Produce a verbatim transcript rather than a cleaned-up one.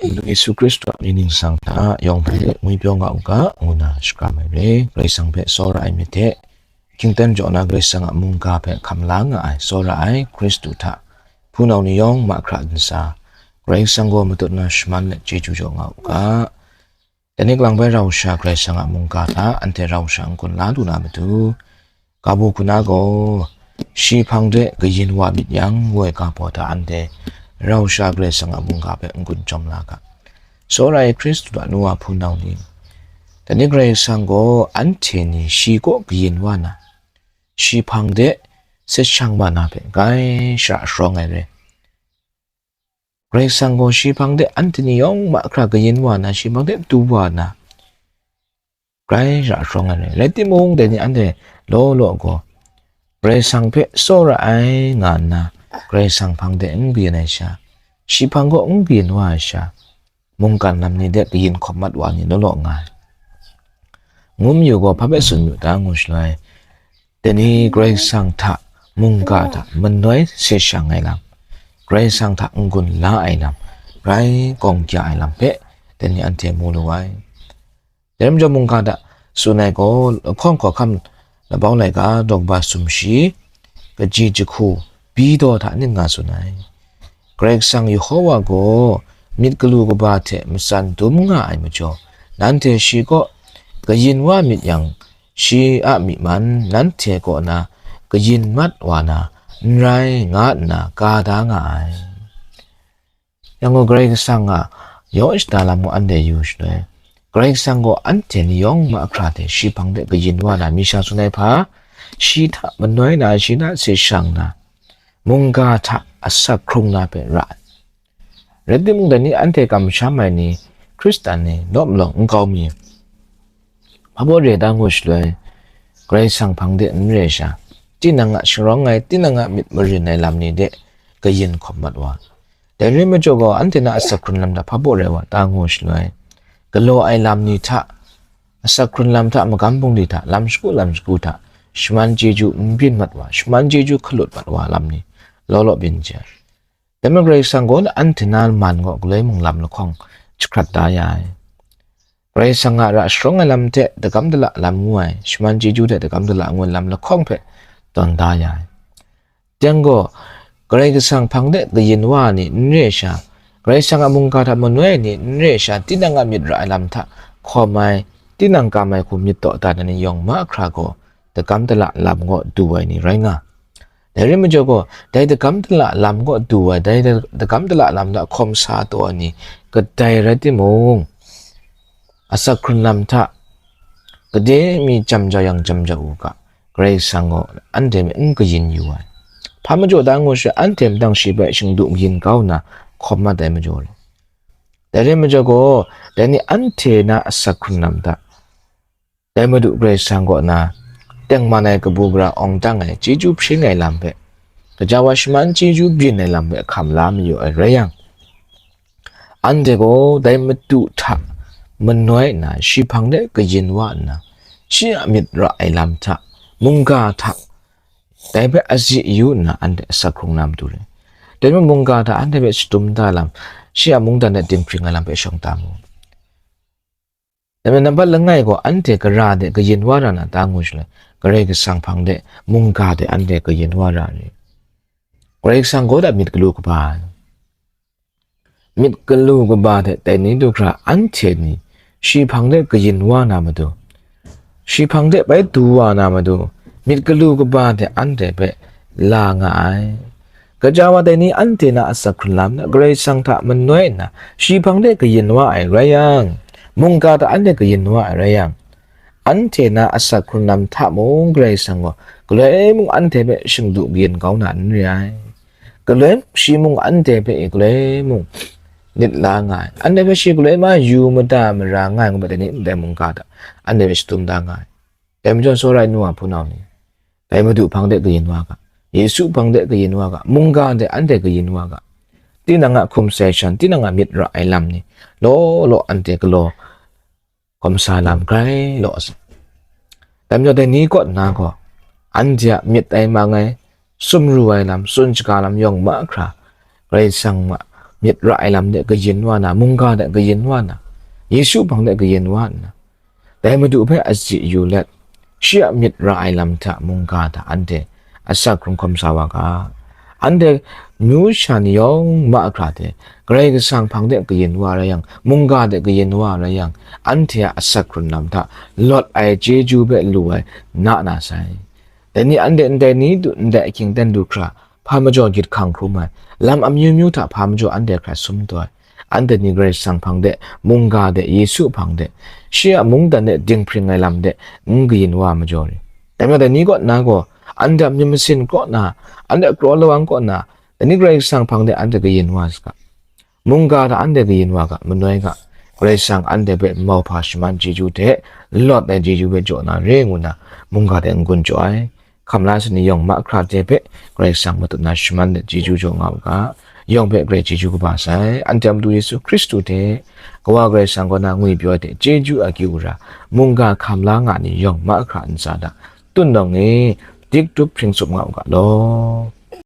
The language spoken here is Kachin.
Madu Yesu Hkristu a mying ningsang hta yawng hpe ngwipyaw nga u ga, ngu na shakram ai re. Karai Kasang hpe tsawra ai myit hte, hkyingten jaw na Karai Kasang a mungga hpe hkam la nga ai tsawra ai Hkristu hta hpunau ni yawng mahkra ntsa, Karai Kasang gaw matut na shaman let chyeju jaw nga u ga. Dai ni kalang bai rau sha Karai Kasang a mungga hta anhte rau sha n-gun la lu na matu, kabu kuna gaw, shi hpang de kayin wa myit yang, ngu ai ga baw hta anhte rau sha Karai Kasang a mungga hpe n-gun jawm la ga. Tsawra ai Hkristu a nu wa hpunau ni, dai ni Karai Kasang gaw anhte ni shi kaw kayin wa na, shi hpang de seshang wa na hpe grai shara sharawng ai re. Karai Kasang gaw shi hpang de anhte ni yawng mahkra kayin wa na, shi hpang de du wa na, grai shara sharawng ai re. Rai timung, dai ni anhte law law gaw, Karai Kasang hpe tsawra ai nga nna, Karai Kasang hpang de n kayin ai sha, shi hpang gaw n kayin wa ai sha, mungkan lam ni de kayin hkawm mat wa ni law law nga ai. Ngu mayu gaw, hpa hpe tsun yu ta ngu shaloi, dai ni Karai Kasang hta, mungga hta manoi se shang ai lam, Karai Kasang hta n-gun la ai lam, grai gawng kya ai lam hpe, dai ni anhte mu lu ai. Dai rai majaw, mungga hta tsun ai gaw, lahkawng hkawhkam labau laika daw kaba sumshi, kaji jahku, bi daw hta ning nga tsun ai. Karai Kasang Yehova gaw myit galu kaba hte matsan dum nga ai majaw, nanhte shi kaw kayin wa myit yang, shi a myi man nanhte kaw na kayin mat wa na, n rai, nga nna ka da nga ai. Yang gaw, Karai Kasang a yaw shada lam gaw anhte yu shaloi, Karai Kasang gaw anhte ni yawng mahkra hte shi hpang de kayin wa na, mi sha tsun ai hpa, shi hta manoi na, shi hta se shang na, mungga hta asak hkrung na hpe ra ai. Rai timung, dai ni anhte kamsham ai ni, Hkristan ni, law malawng nkau mi, hpa baw re ta ngu shaloi, Karai Kasang hpang de n re sha, tinang a sharawng ai, tinang a myit marin ai lam ni de kayin hkawm mat wa. Dai rai majaw gaw, anhte na asak hkrun lam hta hpa baw rai wa ta ngu shaloi, galaw ai lam ni hta, asak hkrun lam hta, magam bungli hta, lam shagu lam shagu hta, shaman chyeju n byin mat wa, shaman chyeju hkalut mat wa lam ni, law law byin chye ai. Dai majaw Karai Kasang gaw anhte na man gaw galoi mung lam lahkawng jahkrat da ya ai. Karai Kasang a ra sharawng ai lam hte dagam dala lam ngu ai, shaman chyeju hte dagam dala ngu ai lam lahkawng hpe tawn da ya ai. Yang gaw, Karai Kasang hpang de kayin wa ai ni n re sha, Karai Kasang a mungga hta manoi ai ni n re sha, tinang a myit ra ai lam hta hkawm ai, tinang kam ai hku myit taw dat ai ni yawng mahkra gaw, dagam dala lam gaw du ai ni rai nga. Dai rai majaw gaw, dai dagam dala lam gaw du ai, dai da-, dagam dala lam hta hkawm sa taw ai ni, kadai rai timung, asak hkrun lam hta, gade mi jam jau yang jam jau u ga, Karai Kasang gaw anhte hpe n kayin yu ai. Hpa majaw ta ngu sha, anhte madang shi hpe shingdu mayin kau nna hkawm mat ai majaw le. Dai rai majaw gaw, dai ni anhte na asak hkrun lam hta, dai Madu Karai Kasang kaw na tengman ai kabu gara awng dang ai chyeju hpring ai lam hpe, gaja wa shaman chyeju byin ai lam hpe hkam la mayu ai rai yang, anhte gaw dai Madu hta manoi nna, shi hpang de kayin wa nna, shi a myit ra ai lam hta, mungga hta, dai hpe azi yu nna, anhte asak hkrung na matu re. Dai majaw mungga hta anhte hpe shadum da lam, shi a mungdan de dinghpring ai lam hpe shawng da mu. Dai majaw nambat langai gaw, anhte gara de kayin wa ra na ta ngu shaloi, Karai Kasang hpang de, mungga de anhte kayin wa ra ai. Karai Kasang gaw da myit galu kaba ai. Myit galu kaba hte dai ni du hkra anhte ni shi hpang de kayin wa na matu, shi hpang de bai du wa na matu, myit galu kaba hte anhte hpe la nga ai. Gaja wa dai ni anhte na asak hkrun lam hta Karai Kasang hta manoi nna, shi hpang de kayin wa ai rai yang, mungga hta anhte kayin wa ai rai yang, anhte na asak hkrun lam hta mung Karai Kasang gaw galoi mung anhte hpe shingdu kayin kau na n re ai. Galoi shi mung anhte hpe galoi mung nit la nga ai. Anhte hpe shi galoi ma yu mada mara nga ai ngu ai, dai ni ndai mungga hta anhte hpe shadum da nga ai. Dai majaw, tsawra ai nu wa hpunau ni, dai Madu hpang de kayin wa ga, Yesu hpang de kayin wa ga, mungga de anhte kayin wa ga, tinang a hkum sai shan, tinang a myit ra ai lam ni, law law anhte galaw hkawm sa lam grai law sa. Dai majaw dai ni kaw nna gaw, anhte a myit ai mang ai, sumru ai lam, tsun shaga lam yawng mahkra, Karai Kasang a myit ra ai lam de kayin wa na, mungga de kayin wa na, Yesu hpang de kayin wa nna, dai Madu hpe a tsi yu let, shi a myit ra ai lam hta mungga hta anhte asak hkrung hkawm sa wa ga. Anhte myu sha ni yawng mahkra hte Karai Kasang hpang de kayin wa rai yang, mungga de kayin wa rai yang, anhte a asak hkrun lam hta lawt ai chyeju hpe lu ai na na sai. Dai ni anhte ndai ni du, ndai ahkying ten du hkra, hpa majaw gyit hkang hkrum ai, lam amyu myu hta hpa majaw anhte hkra sum taw ai, anhte ni Karai Kasang hpang de, mungga de, Yesu hpang de, shi a mungdan de dinghpring ai lam de n kayin wa majaw ri. Dai majaw dai ni kaw na gaw, anhte a myit masin kaw na, anhte a kraw lawang kaw na, dai ni Karai Kasang hpang de anhte kayin wa saga. Mungga hta anhte kayin wa ga, manoi ga, Karai Kasang anhte hpe mauhpa shaman chyeju hte lawt ai chyeju hpe jaw na re ngu na, mungga hte n-gun jaw ai. Hkam la ai ni yawng mahkra hte hpe Karai Kasang matut na shaman let chyeju jaw nga u ga, yawng hpe Karai chyeju kaba sai. Anhte a Madu Yesu Hkristu hte Kawa Karai Kasang kaw na ngwipyaw hte chyeju akyu ra, mungga hkam la nga ni yawng mahkra ntsa hta, tun nawng e, dik dup hpring tsup nga u ga law.